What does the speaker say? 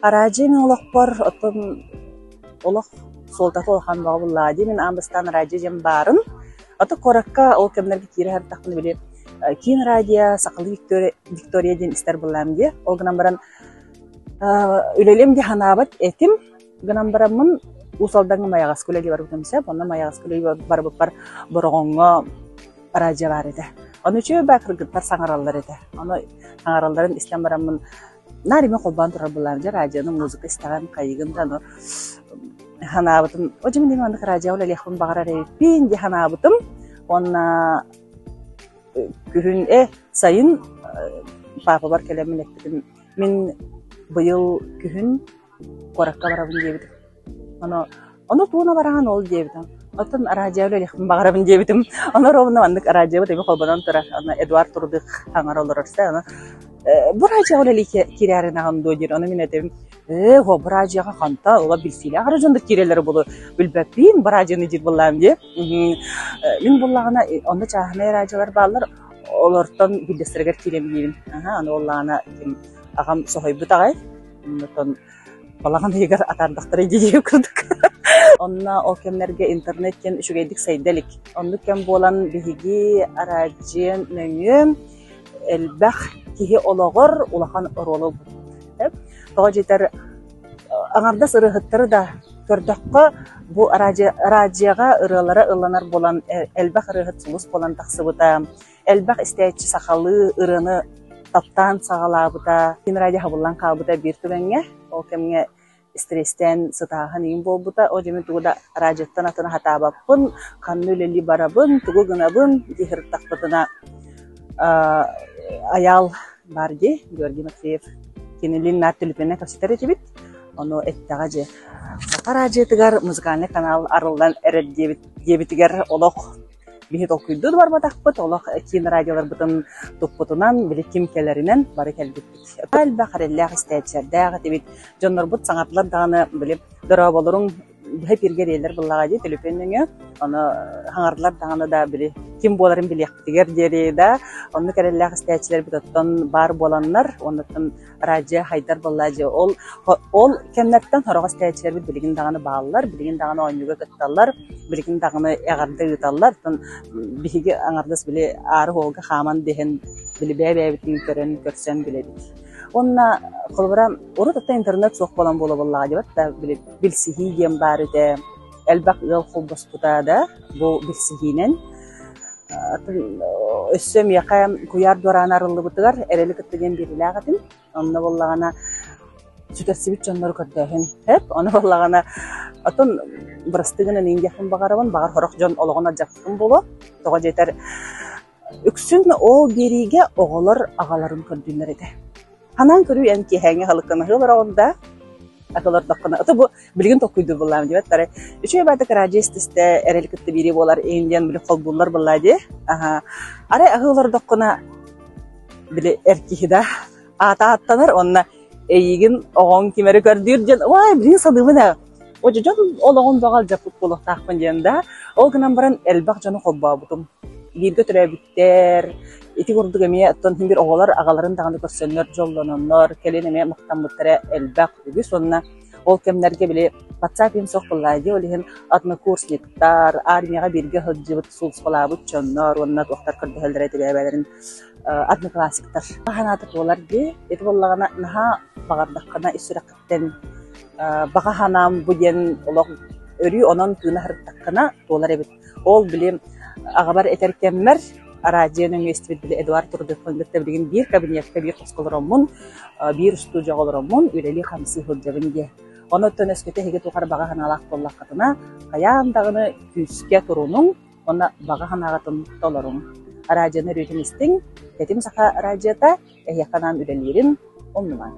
Араадьыйа мин олохпор оттон олох суолтата улахан бөҕө буоллаҕа дии. Мин аан бастаан араадьыйа диэн баарын. Ото куоракка ол кэмнэргэ киирэ сырыттахпына били киин радио, сахалыы Виктория, Виктория диэн истэр буоллаҕым дии. Ол гынан баран үлэлиэм дии санаабат этим. Гынан бараммын Уус Алдаҥҥа Майаҕаска үлэлии барбытым сөп. Онно Майаҕаска үлэлии барбыппар Бороҕоҥҥо араадьыйа баар этэ. Ону үчүгэй баа кыргыттар саҥараллар этэ. Ону саҥаралларын истэн бараммын наар имэ холбоон турар буоллаҕым дьэ радионы музыка истэҕин хайыгын да ону санаабытым о дьэ мин маннык радиоҕа үлэлиэхпин баҕарар эбиппин дии санаабытым уонна күһүн э сайын паапабар кэлэммин эппитим мин быйыл күһүн куоракка барабын диэбитим. Ону ону тууна бараҕын ол диэбитим. Оттон араадьыйа үлэлиэхпин баҕарабын диэбитим. Ону ровно маннык араадьыйабыт эми холбонон турар. Аны Эдуард Турдых таҥара олорор сэ. Ону бу араадьыйаҕа үлэлии киирээринаҕын дуо диир. Ону мин этэбин ээ бу араадьыйаҕа ханта ыла билсиилээх эрэ дьоннор киирэллэрэ буолуо билбэппин бу араадьыйаны диир буоллаҕым дии. Мин буоллаҕына онно чааһынай араадьыйалар бааллар олортон биирдэстэригэр киирэбин диибин. Аһа аны буоллаҕына аҕам соһуйбут аҕай. Онтон балаҕан ыйыгар атаардахтара дии курдук. Онно ол кэмнэргэ интернет диэн үчүгэйдик сайда илик. Оннук кэм буолан биһиги араадьыйа нөҥүө элбэх киһи олоҕор улахан оруолу ылбыт. Тоҕо диэтэр аҥардас ырыаһыттары да көрдөххө бу араадьыйаҕа ырыалара ылланар буолан элбэх ырыаһыт сулус буолан тахсыбыта. Элбэх истээччи сахалыы ырыаны таптаан саҕалаабыта, ким радио хабыллан хаалбыта биир түгэҥҥэ. Ол кэмҥэ стресстээн сытааһын иҥин буолбута. Ол дьэ мин тугу да радиоттан атын сатаабаппын, ханна үлэлии барабын, тугу гынабын дии сырыттахпытына Айаал баар дии, Георгий Матвеев кинилиин наар түлүпүөннэн кэпсэтэр этибит. Ону эттэҕэ дьэ, Саха радиотыгар музыкальный канал арыллан эрэр диэбит диэбитигэр олох Биһи толкуйдуу да барбатахпыт, олох киин радиоларбытын туппутунан, били ким кэлэринэн бары кэлбиппит. Элбэх эрэллээх истээччилэрдээх этибит. Дьоннорбут саҥардылар даҕаны, били дорооболоруҥ быһа эпииргэ эриэллэр буоллаҕа дии төлөпүөн нөҥүө. Ону саҥардылар даҕаны да били ким буоларын билиэхпитигэр диэри да оннук эрэллээх истээччилэрбит оттон баар буоланнар, оннуттан радио хайдар буолла дьэ ол ол кэмнэртэн сорох истээччилэрбит билигин даҕаны бааллар, билигин даҕаны оонньууга кытталлар, билигин даҕаны эҕэрдэ ыыталлар. Оттон биһиги аҥардас били аары уолга хааман биһэн били бэйэ-бэйэбитин көрөн көрсөн билэбит. Уонна холобура урут оттон интернет суох буолан буола буоллаҕа диэбэт да били билсиһии диэн баар этэ. Элбэх ыал холбоспута да бу билсиһиинэн. Өссө миэхэ куйаар дуораана арыллыбытыгар эрэли кытта диэн биэриилээх этим. Онно буоллаҕына сүтэрсибит дьоннору көрдөөһүн сөп. Ону буоллаҕына оттон бырастыы гынан иҥдиэхпин баҕарабын, баҕар сорох дьон олоҕун алдьаппытым буолуо. Тоҕо диэтэр үксүн ол биэриигэ оҕолор аҕаларын көрдүүллэр этэ. Ханаан көрүү эн киэһээҥҥи аһылыккын аһыы олороҕун да олордоххуна ото бу билигин толкуйдуур буоллаҕым диэбэт тары үчүгэй баатык радио истистэ эрэл кытта биирии буолар иин диэн били холбууллар буоллаа дии аха арай аһыы олордоххуна били эр киһи да аата ааттанар уонна эйигин оҕоҥ ким эрэ көрдүүр диэн уай билигин саныыбын ээ О дьон олоҕун бөҕө алдьаппыт буолуохтаахпын диэн да ол гынан баран элбэх дьону холбообутум бииргэ төрөөбүттэр ити курдук эмиэ оттон син биир оҕолор аҕаларын даҕаны көрсөннөр дьоллононнор кэлин эмиэ махтаммыттара элбэх үгүс уонна ол кэмнэргэ били WhatsApp им суох буоллаҕа дии ол иһин однокурсниктар армияҕа бииргэ сылдьыбыт сулууспалаабыт дьоннор уонна туохтар көрдөһөллөрө этэ бэйэлэрин одноклассниктар санаата туолар дии ити буоллаҕына наһаа баҕардаххына ис сүрэххиттэн баҕа санаам бу диэн олох өрүү онон тыына сырыттаххына туолар эбит Ол били аҕабар этэр кэммэр араадьыйа нөҥүө истибит били Эдуард Турдыхпын кытта билигин биир кабинетка биир хоско олороммун, биир устуудьуйаҕа олороммун үлэлии-хамсыы сылдьабын диye. Онон өскөтө эһиги туох эрэ баҕа санаалаах буоллаххытына, хайаан даҕаны күүскэ турунуҥ уонна баҕа санааҕытын толоруҥ. Араадьыйаны өрүүтүн истиҥ, Тэтим Саха араадьыйата эһиэхэ анаан үлэлиирин умнумаҥ.